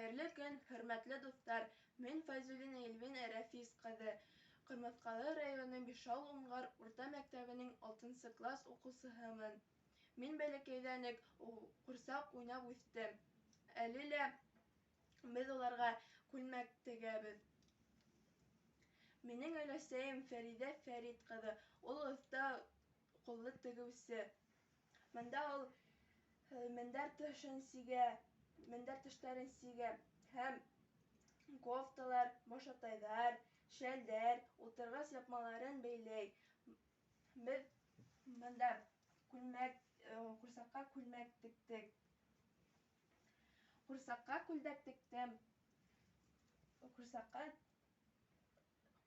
Хәйерле көн, хөрмәтле дуҫтар! Мин Фәйзуллина Эльвина Рәфис ҡыҙы, Ҡырмыҫҡалы районы Бишау-Уңғар урта мәктәбенең алтынсы класс уҡыусыһымын. Мин бәләкәйҙән үк ҡурсаҡ уйнап үҫтем. Әле лә беҙ уларға күлмәк тегәбеҙ. Минең өләсәйем Фәриҙә Фәрит ҡыҙы, ул оҫта ҡуллы тегеүсе. Бында ул мендәр тышын сигә, мендәр тыштарын сигә һәм кофталар, башатайҙар, шәлдәр, ултырғыс япмаларын бәйләй. Беҙ бында күлмәк, ҡурсаҡҡа күлмәк тектек. Ҡурсаҡҡа күлдәк тектем. Ҡурсаҡҡа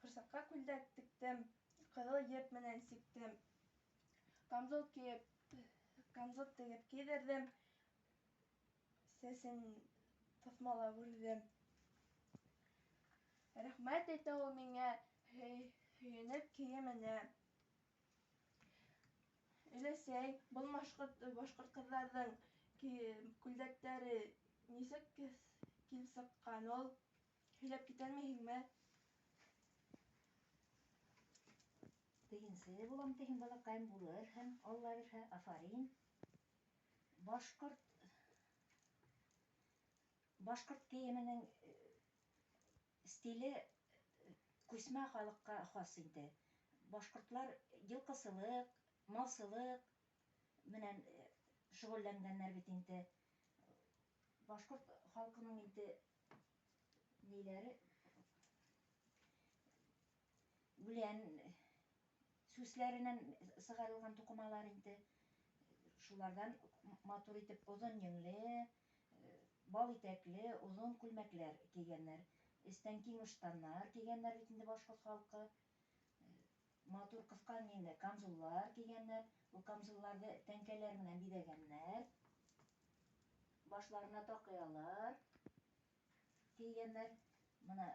ҡурсаҡҡа күлдәк тектем, ҡыҙыл еп менән сиктем. Камзул кейеп, камзул тегеп кейҙерҙем, сәсен таҫмалап үрҙем. Рәхмәт әйтә ул миңә, һөйөнөп кейеменә. Өләсәй, был башҡорт, башҡорт ҡыҙҙарҙың күлдәктәре нисек килеп сыҡҡан ул? Һөйләп китәлмәйһеңме? Тегенсе булам тиһең, балаҡайым, булырһың, Алла бирһә, афарин. Башҡорт кейеменең стиле күсмә халыҡҡа хас инде. Башҡортлар йылҡысылыҡ, малсылыҡ менән шөғөлләнгәннәр бит инде. Башҡорт халҡының инде ниләре үлән сүсләренән сығарылған туҡымалар инде. Шуларҙан матур итеп оҙон еңле, бал итәкле оҙон күлмәкләр кейгәннәр. Эстән киң ыштаннар кейгәннәр бит инде башҡорт халҡы. Матур ҡыҫҡа еңле камзуллар кейгәннәр. Ул камзулларҙы тәңкәләр менән биҙәгәннәр. Башларына таҡыялар кейгәннәр. Бына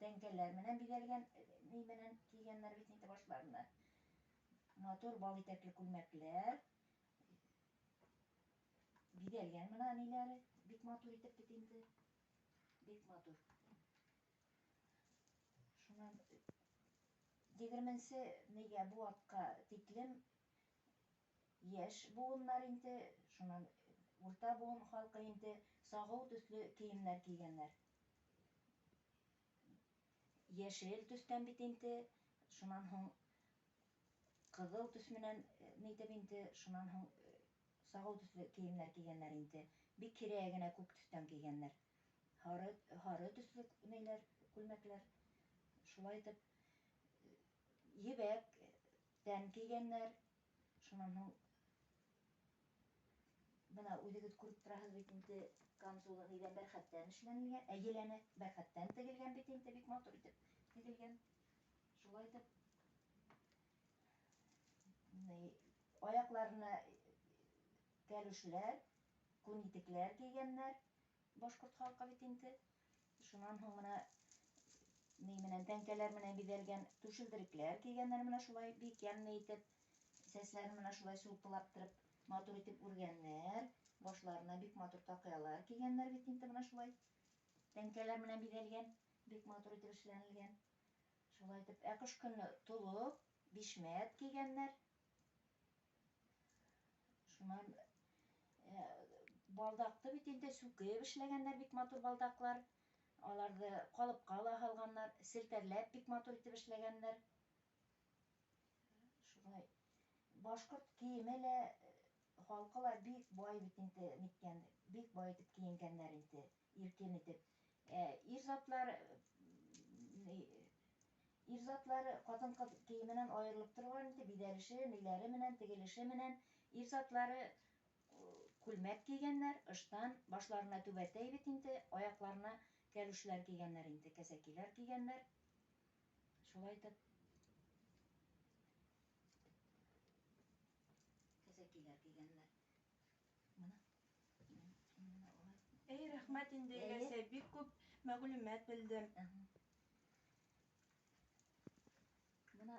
тәңкәләр менән биҙәлгән ни менән кейгәннәр бит инде башларына. Матур бал итәкле күлмәкләр. Биҙәлгән бына ниләре. Бик матур итеп бит инде. Бик матур. Шунан 20-нсе нигә быуатҡа тиклем йәш быуыннар инде, шунан урта быуын халҡы инде сағыу төҫлө кейемдәр кейгәндәр. Йәшел төҫтән бит инде, шунан һуң ҡыҙыл төҫ менән нитеп инде, шунан һуң сағыу төҫлө кейемдәр кейгәндәр инде. Бик һирәге генә күк төҫтән кейгәндәр. Һары төҫлө ниләр, күлмәкләр. Шулай итеп ебәктән кейгәндәр. Шунан һуң бына үҙегеҙ күреп тораһығыҙ бит инде, камзулы ниҙән, бәрхәттән эшләнелгән, ә еләне бәрхәттән тегелгән бит инде, бик матур итеп тегелгән. Шулай итеп аяҡларына кәлүшләр, күн итекләр кейгәндәр башҡорт халҡы бит инде. Шунан һуң бына ни менән тәңкәләр менән биҙәлгән түшелдерекләр кейгәндәр, менә шулай бик йәмле итеп, сәсләрен менә шулай сулпылап тороп, матур итеп үргәндәр, башларына бик матур таҡыялар кейгәндәр бит инде, менә шулай тәңкәләр менән биҙәлгән, бик матур итеп эшләнелгән. Шулай итеп, ә ҡыш көнө толоп, бишмәт кейгәндәр. Шунан балдаҡты бит инде сүкеп эшләгәндәр, бик матур балдаҡлар. Аларҙы ҡалыпҡа ла һалғандар, селтәрләп бик матур итеп эшләгәндәр. Шулай. Башҡорт кейеме лә, халҡы ла бик бай бит инде ниткән, бик бай итеп кейенгәндәр инде, иркен итеп. Ир затлары ҡатын-ҡыҙ кейеменән айырылып торған инде, биҙәлеше, ниләре менән, тегелеше менән. Ир затлары күлмәк кейгәндәр, ыштан, башларына түбәтәй бит инде, аяҡларына кәлүшләр кейгәндәр инде, кәсәкиләр кейгәндәр. Шулай итеп кәсәкиләр кейгәндәр. Бына. Эй, рәхмәт инде, өләсәй, бик күп мәғлүмәт белдем. Бына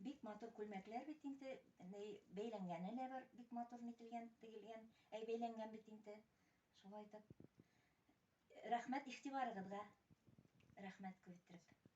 бик Бик матур күлмәкләр бит инде, ни бәйләнгәне лә бар, бик матур нителгән, тегелгән, әй бәйләнгән бит инде. Шулай итеп. Рәхмәт игътибарыгыҙға. Рәхмәт күп иттереп.